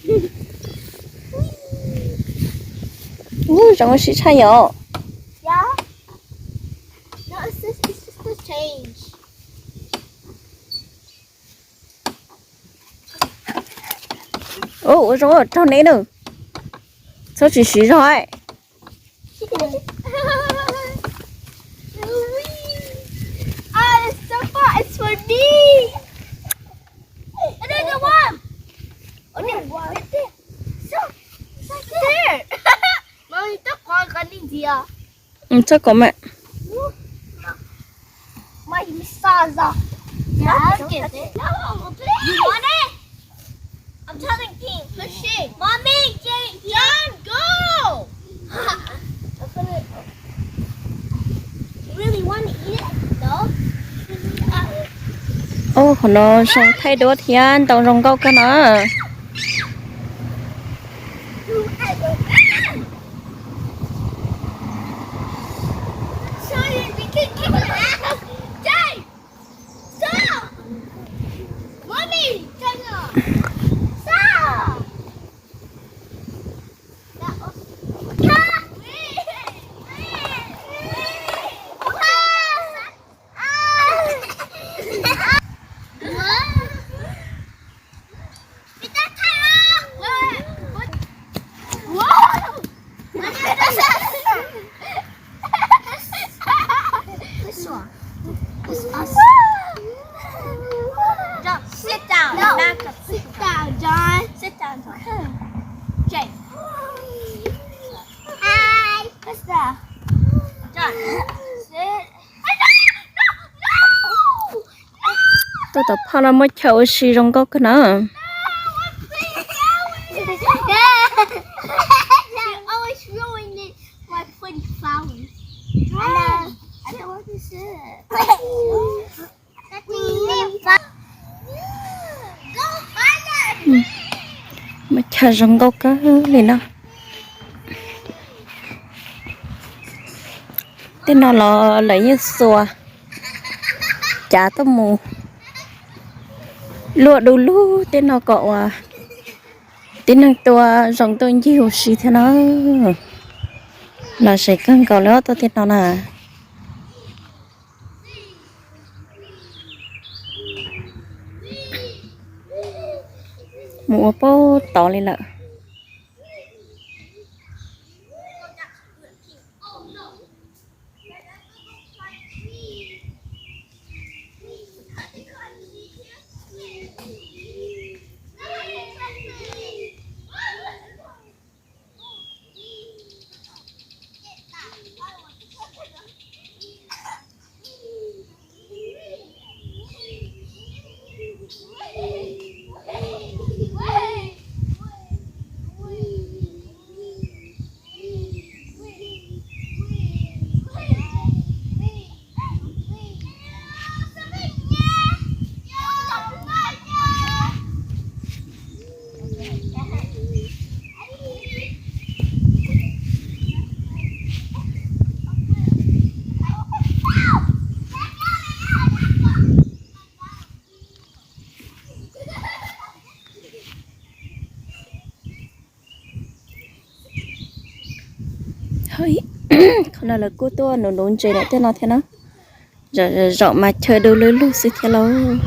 Ub, zoo ua si tshaj yom. Yeah. No, it's just, it's just a change. Ub, ua zoo raug neb na. Txhob tsis siv zog. Ah, it's so far. It's for me. Another one. Another one. Right there. So, right there. Mommy, don't call Gandhi, dear. Txhob kom mas. Why you massage up? Yeah, I'll get it. No, please. You want it? I'm telling King. Push it. Mommy, Jay, John, go! You really want to eat it? No? Ub, qhov no zoo thaij duab thiab ntoo zoo nkauj kawg no. Sit down. Sit down, John. Sit down, John. Jay. Hi. What's that? John. Sit. Tuaj tom phaj no muaj chaw ua si zoo nkauj kawg na. They're always ruining my pretty flowers. I know. I don't want to sit. Muaj chaw zoo nkauj kawg li no. Tej no los lawv yeej xuas cav tuaj mus luaj du lug tej no kom uas tib neeg tuaj zoo tuaj ncig ua si thiab na. Los sev kawg nkaus li tuaj tej no na. Mus ua puag tod li lawm. Qhov no lawv kuj tuaj nuv nuv ntses lawm tej no thiab na. Zaum mas chaw du lug lug xwb thiab lauj.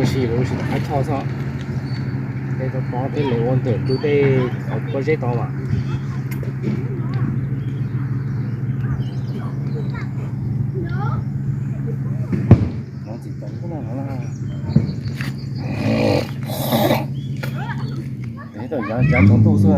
Tsis lub tsis tau qab choj xwb. Tej toj pob tej lawv ua ntawm tus tej qhov pob zeb tod mas. Txiv tau na, tau yav tsoov ntuj xwb.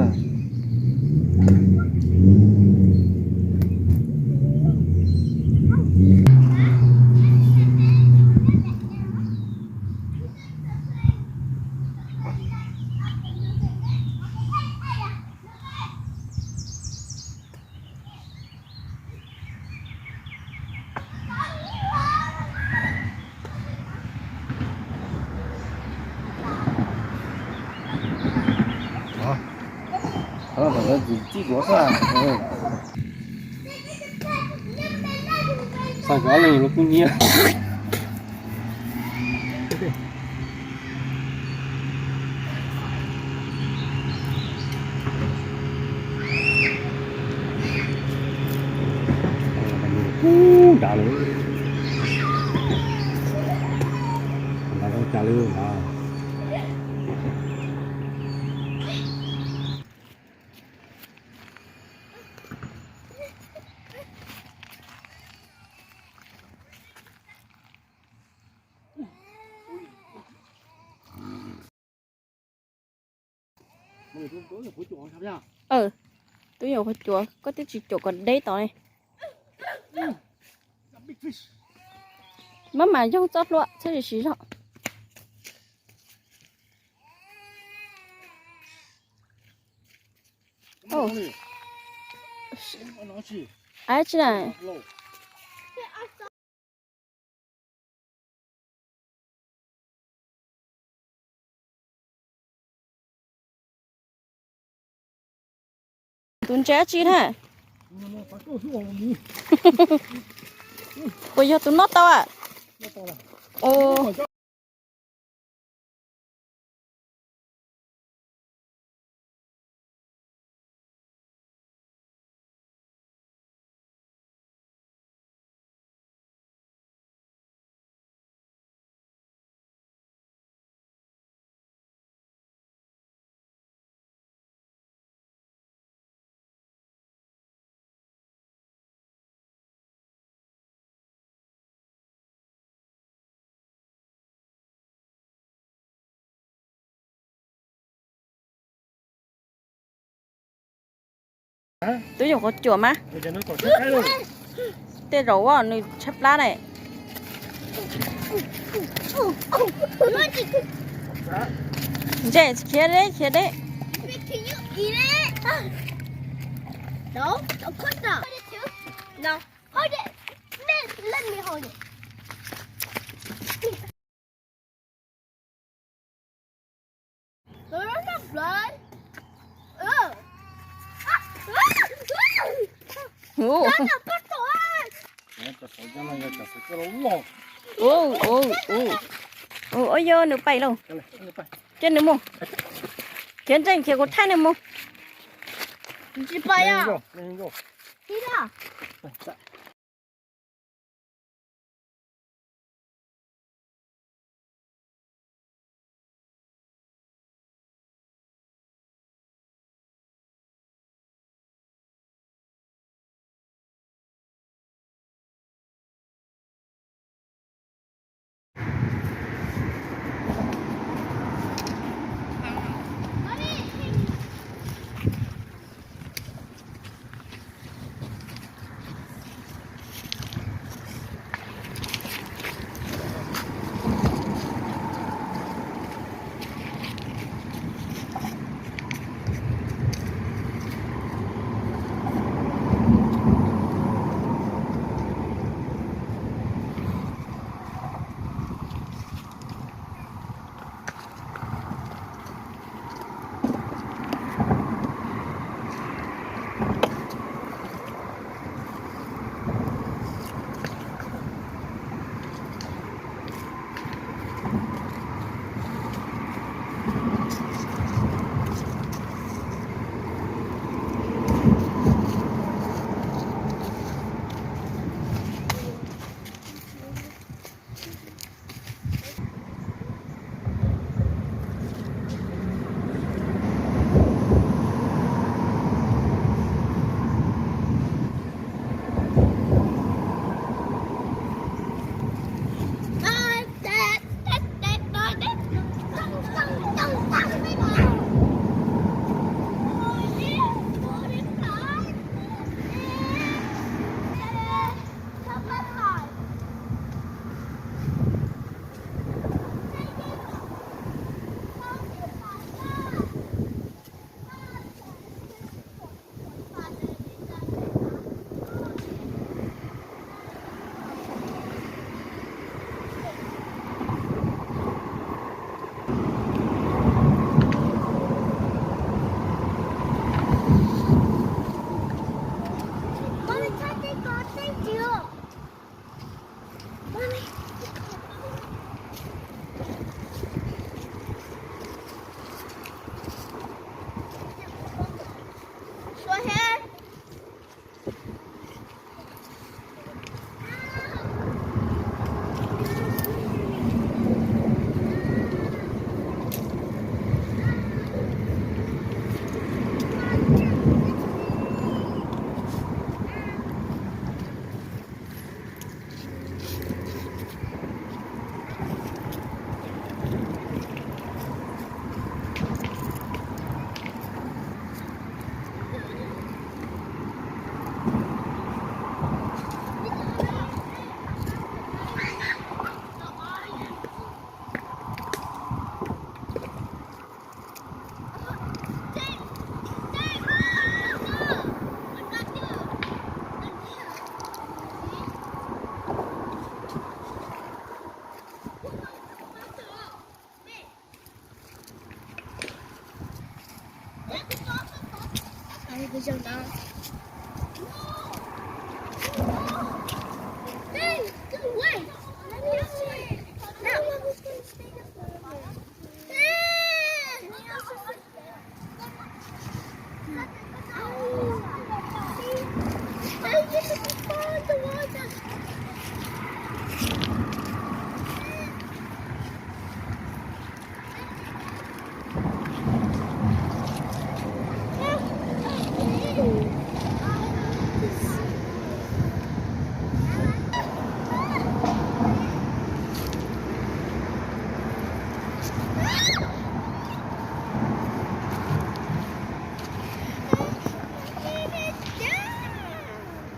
Txij kuv xwb. Xav cov leej lub kub nyiab. Kub dav lawm. Nrad zoo cas li nrad. Twb yuav qhuav cuam, koj twb tsis cuam kom deb tod ne. Mab mas yoog txoj hlua txhob siv zog. Ab tsi na. Tus ntse dab tsi na? Puas yog tus noj tau a? Twb yuav qhuav cuam mas. Tej zaum nws tshaib plab ne. Ntse khiav deb khiav deb. Ua yog nws pais lauj. Cia nws mus. Khiav ntseeg khiav kuv thaij nws mus. Tsis pais. Go ahead.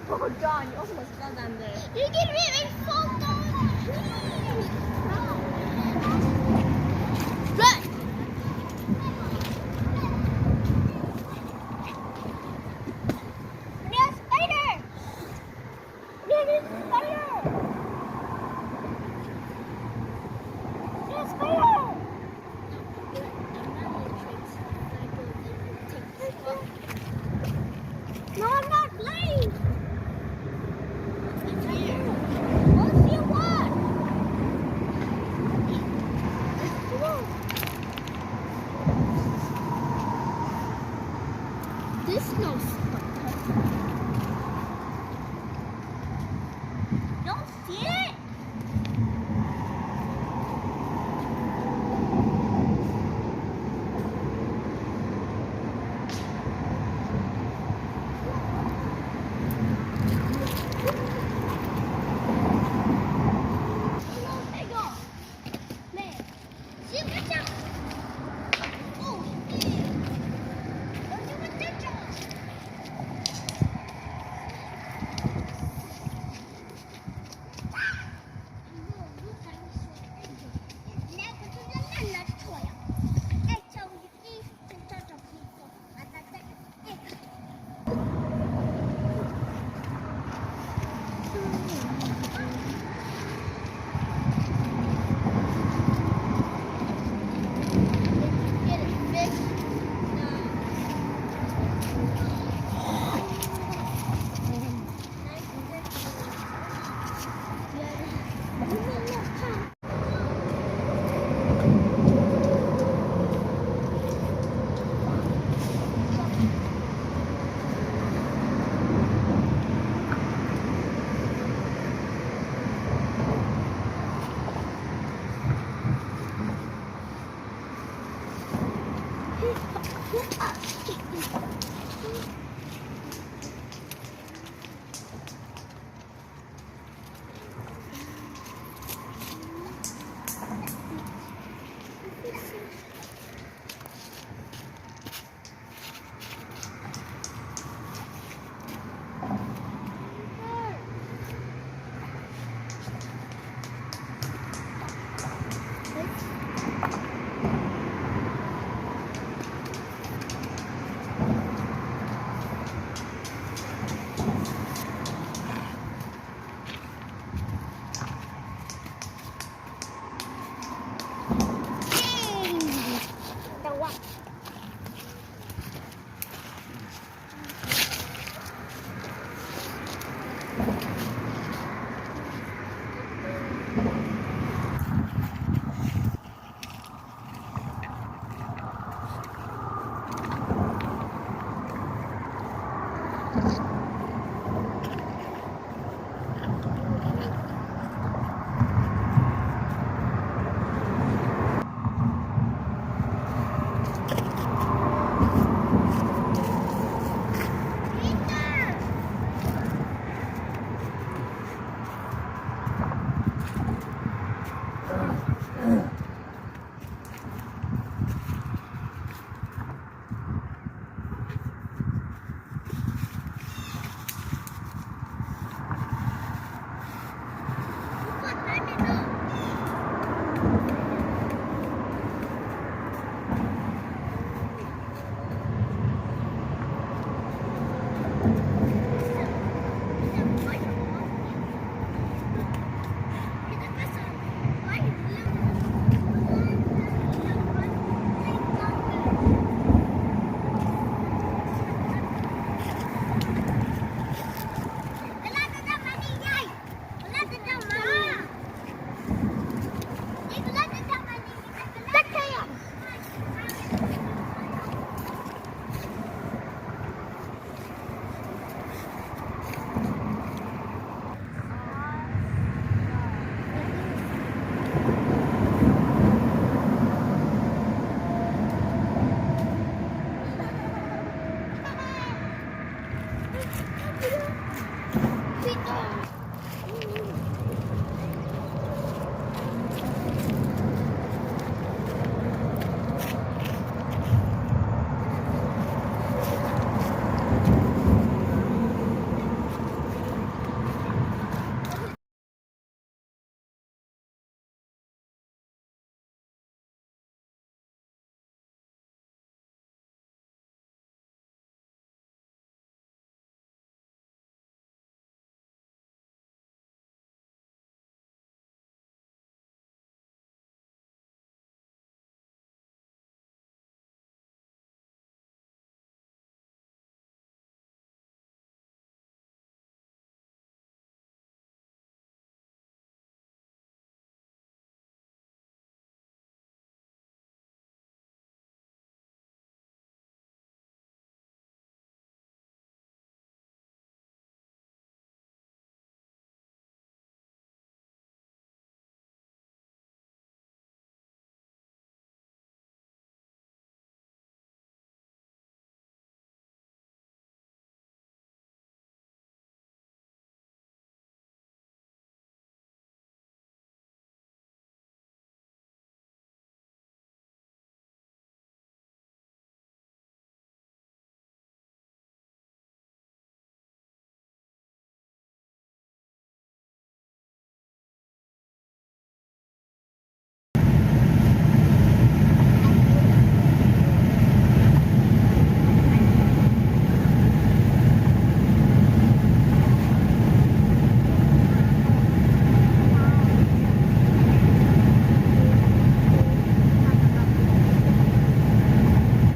Oh my God, you almost fell down there. You didn't even fall down. Look. There's a spider. There's a spider. There's a spider. No, I'm not playing. What do you want? What do you want? This no spider. Don't see it.